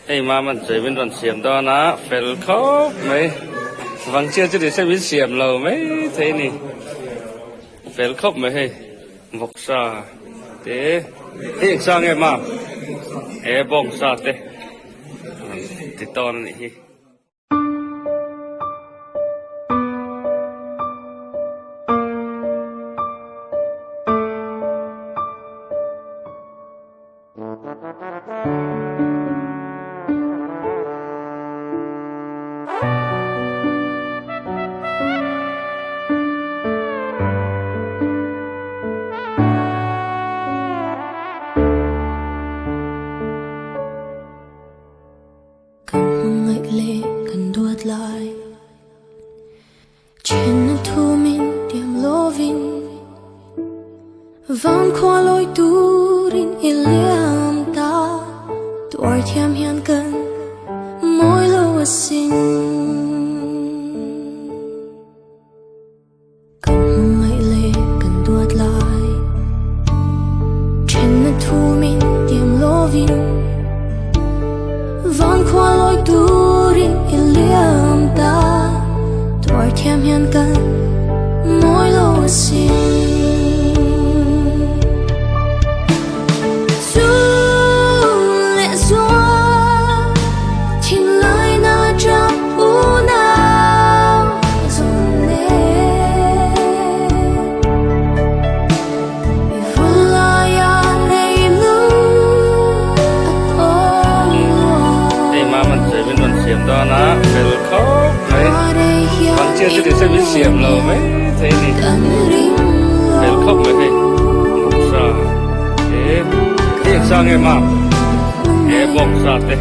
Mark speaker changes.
Speaker 1: Hei Maman chawi min rawn siam dawn a, fel khawp mai. Vangchhia chu nise min siam lo mai thei a ni. Fel khawp mai hei vawksa te hei eng sa nge Mam? E bawngsa te rawn ti tawn a nih hi.
Speaker 2: Kan hmangaih leh kan duat lai Thenna thu min tiam lovin Van khua lawi turin i liam ta Tuar thiam hian kan mawi lo asin. Kan hmangaih leh kan duat lai Thenna thu min tiam lovin Van khua lawi turin i liam ta Tuar thiam hian kan mawi lo asin. Chu leh zual thinlai na tap unau zawng nen I vullaia rei lu a tawn
Speaker 1: Hei Maman chawi min rawn siam dawn a, fel khawp mai. Vangchhia chu nise min siam lo mai thei a ni. Fel khawp mai hei. Vawksa te, hei eng sa nge Mam? E bawngsa te.